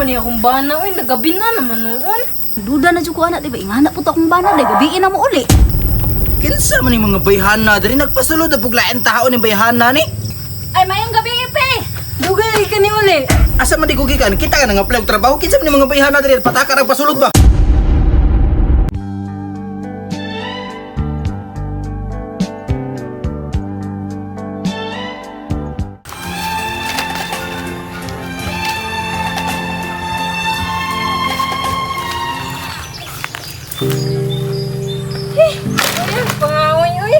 man ni akong bana oy, nagabi na naman noon. Duda na jud ko ana, di ba? Ingana po to akong bana, day gabiin na mo uli. Kinsa man yung mga bayhana diri nagpasulod na puglain tao ning bayhana ni? Ay, mayong gabi ipe. Dugay ka ni uli. Asa man di ko gikan? Kita ka nga apply og trabaho, kinsa man yung mga bayhana diri pataka ra pasulod ba? Ayan, pangaoy oy.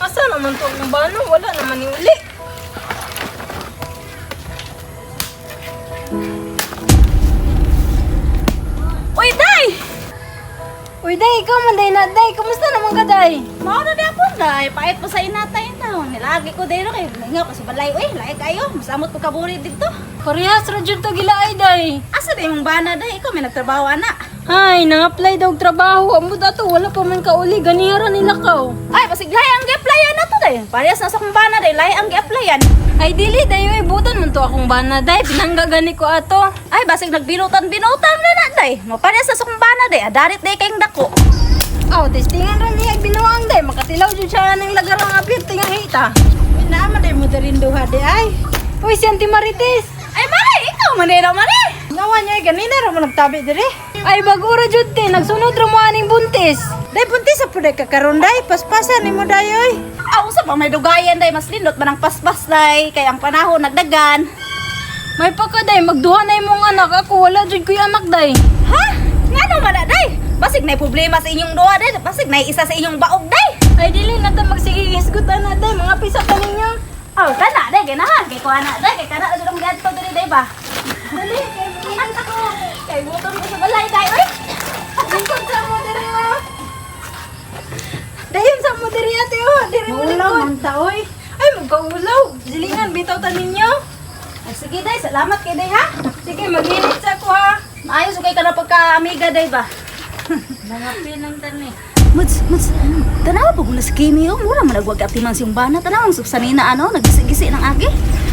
Asa naman to akong bana? Wala naman ni uli. Uy, day! Uy, day, ikaw man day na day. Kumusta naman ka day? Mao na di po, day. Pait po sa inatay na. Nilagi ko day no kay lingaw ko sa balay. Uy, lahi kayo. Masamot ko kaburi dito. Parehas ra jud to gilaay day. Asa day mong bana day? Ikaw may nagtrabaho ana. Ay, nang-apply daw og trabaho. Amo dato wala pa man kauli ganiha ra nila kaw. Ay, basig lahi ang gi-applyan na to day. Parehas na sa akong bana day, lahi ang gi-applyan. Ay dili day oy, butan man to akong bana day. Pinangga gani ko ato. Ay, basig nagbinutan-binutan na na day. Maparehas na sa akong bana day. Adarit day kayong dako. Aw, testingan ra niya binuang day. Makatilaw jud siya ning lagarang apir tingang hita. Uy, naman day mo darin duha di ay. Uy, si Auntie Marites. Ay, mare, ikaw man day raw, mare. Nawa niya ay ganina ra mo nagtabi diri. Ay bago ra jud te, nagsunod ra mo aning buntis. Day buntis sa pud ka karon day, paspasan nimo day oy. Aw, sa pa may dugayan day, mas lindot man ang paspas day. Kay ang panahon nagdagan. May pagka day, magduha na imong anak. Ako wala jud ko'y anak day. Ha? Nga naman na, day? Basig na problema sa inyong duha, day. Basig na isa sa inyong baog, day. Ay dili na ta magsige hisgutan na day, mga pisa pa ninyo. Oh, kana, day. Ganahan. Kay kuha na, day. Kay kana, jud ang gadto diri, day ba? Dali, kay minit ako. Kay gutom ko sa balay, day. Uy! Lingkod sa mo diri oh. Dayon sa mo diri ate oh, diri mo Maulaw lingkod. man ta oy. Ay magkaulaw. Silingan bitaw ta ninyo. Ay, sige, day. Salamat kay day, ha? Sige, maghinit sa ako ha. Maayos kay ka na pagka-amiga, day ba? Mga pinang tani. Muds, muds, tanawa pa na si Kimi, oh. Mura man nagwag atiman siyang bana. Tanawa ang suksanina, ano? Nagisi-gisi ng agi.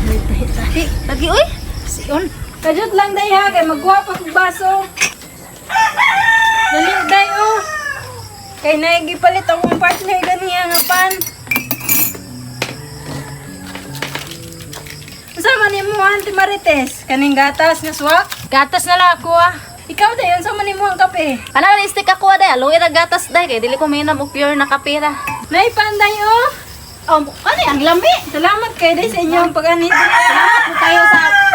Tahi-tahi. Lagi, uy. Sion. Kajut lang day ha, kay magkuha pa kog baso. Dali day oh. Kay naigipalit akong partner ganiya nga pan. Unsa man nimo Auntie Marites? Kaning gatas nga swak? Gatas na lang ako ah. Ikaw day, unsa man nimo ang kape? Ano, stick ako, day. Aloe ra gatas, day. Kay dili ko mainam og pure na kape ra. Naipanday oh. Oh, ano ang lami. Salamat kay day sa inyong pag-anhi. Salamat po kayo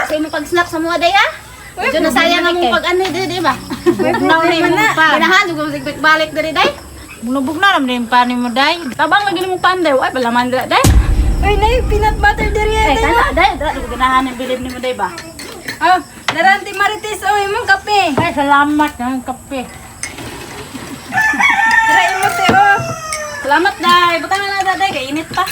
sa inyong pag-snack sa mga day, ah. Uy, Medyo nasayang ang mong pag-ano, di, di ba? May problema na. Ganahan, yung balik diri, day. Mulubog na naman din pani mo day. Tabang lagi mong panday, ay, balaman dira, day. Uy, nay peanut butter diri Ay, day. kana, day, dira, di ko ganahan ang bilib nimo, day ba? Ah, dara Auntie Marites oh, imong kape. Ay, salamat ng kape. Dara imo te oh. Salamat, day. Butang na lang, day, kay init pa.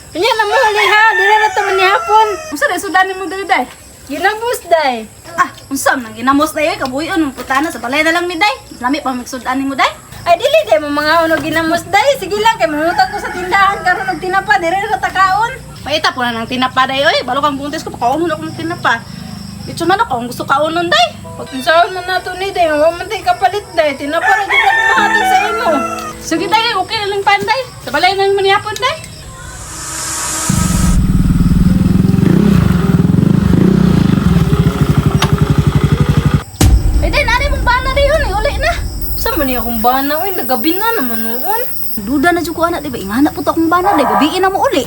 Kanya na mo huli ha, dira na ta man hapon. Unsa day sudan nimo diri, day? Ginabos day. Ah, unsa man ginamos day, oy, kabuyon mong putana sa balay na lang mi, day. Lami pa magsudan nimo, day. Ay dili day mo mga uno ginamos day. Sige lang kay mangutang ko sa tindahan karon og tinapa dire ra ta kaon. Paita po na ng tinapa, day, oy. Balo kang buntis ko, pakaonon ako ng tinapa. Ito man ako, ang gusto kaonon, day. Unsaon man nato ni day, wa man tay kapalit day. Tinapa ra jud ako mahatag sa imo. Sige, day, okay na lang panday. Sa balay na lang manihapon, day. Ay, day, nari mong bana day yun, eh. Uli na. Sa man ni akong bana oy, nagabi na naman noon. Duda na jud ko ana, di ba? Ingana po to akong bana, day. Gabiin na mo uli.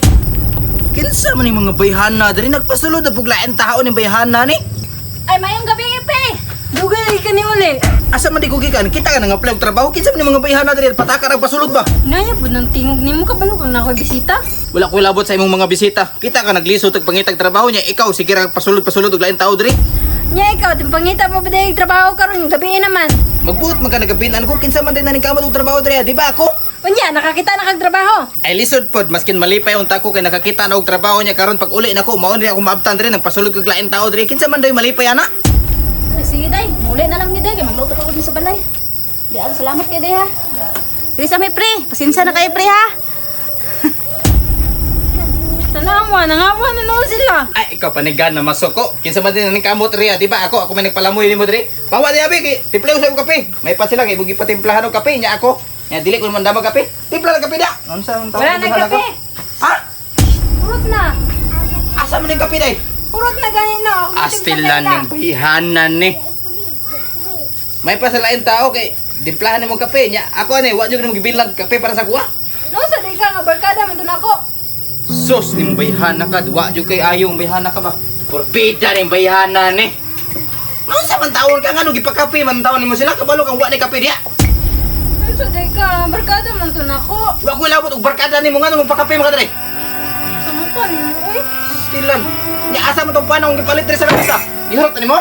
Kinsa man yung mga bayhana diri nagpasulod na puglain tao ning bayhana ni? Ay, mayong gabi, ipe. Dugay ka ni uli. Asa man di ko gikan? Kita ka nga apply og trabaho, kinsa man yung mga bayhana diri pataka ra pasulod ba? Naya pud nang tingog nimo kabalo kang nakoy bisita. Wala ko labot sa imong mga bisita. Kita ka naglisod og pangitag trabaho niya, ikaw sige ra pasulod-pasulod og lain tao diri. Nya ikaw timpangita mo ba day trabaho karon gabi naman. Magbuot man ka nagabinan ko kinsa man din naning kamot og trabaho diri, di ba ako? Unya nakakita na kag trabaho. Ay lisod pod maskin malipay unta ko kay nakakita na og trabaho niya karon pag uli nako mao ni ako maabtan diri nagpasulod kog lain tao diri kinsa man day malipay ana. Ay, sige, day. Muli na lang ni day. Kay magluto pa ko din sa balay. Di, ang salamat kay day, ha. Dili sa may pre. Pasensya na kayo, pre, ha. Tanaw mo Wa, nangawa na noon sila. Ay, ikaw panigan na masuko. Kinsa man din ning kamot riya, di ba? Ako may nagpalamoy nimo diri. Pawa di abi kay timple sa kape. May pa sila kay bugi patimplahan og kape nya ako. Nya dili ko man damag kape. Timpla lang kape da. Unsa man tawag Wala na ka? kape. Ha? Urot na. Asa man ning kape day? Urot na ganino. Astilan ning bayhanan ni. May pa sa lain tao kay dimplahan nimo kape nya. Ako ani wa jud nimo gibilang kape para sa kuha. No, sa di ka nga barkada man to nako. Sus ning bayhana ka, wa jud kay ayong bayhana ka ba? Porbida ning bayhana ni. Unsa man taon ka ngano gipakape man taon nimo sila kabalo kang wa ni kape diya. No, sa di ka barkada man to nako. Wa ko labot og barkada nimo ngano magpakape man ka diri. Sa mukha nimo oy. Stilan. Nya asa man tong panong gipalit diri sa lamesa? Gihurot na nimo?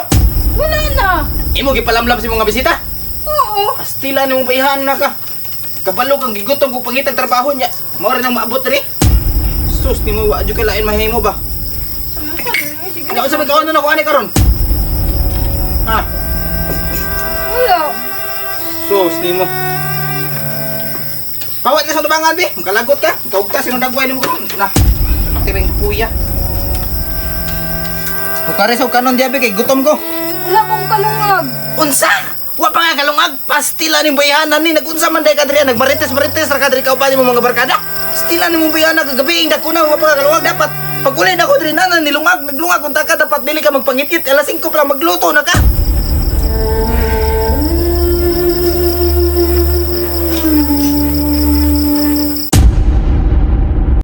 Wala na. Imo gipalamlam sa imong nga bisita? Oo. Astilan nimo bayhana ka. Kabalo kang gigutom kog pangitag trabaho nya. Mao ra nang maabot diri. Sus nimo wa jud kay lain mahimo ba? Sa mukha nimo oy. Sige. Nya unsa man kaon na ko ani karon? Ha? Wala. Sus nimo. Pawat ka sa tubangan, bi. Makalagot ka. Kaugta sinong dagway nimo karon. Na. Tiring puya. Pukare sa kanon diya, bi kay gutom ko. Wala pong kalungag. Unsa? Wa pa nga kalungag, pastila ning bayanan ni nagunsa man day ka diri nagmarites-marites ra ka diri kauban nimo mga barkada. Stila nimo bayana kagabi ing dako na wa pa nga kalungag dapat pag uli na ko diri nana nilungag naglungag unta ka dapat dili ka magpangitngit alas 5 pa lang magluto na ka.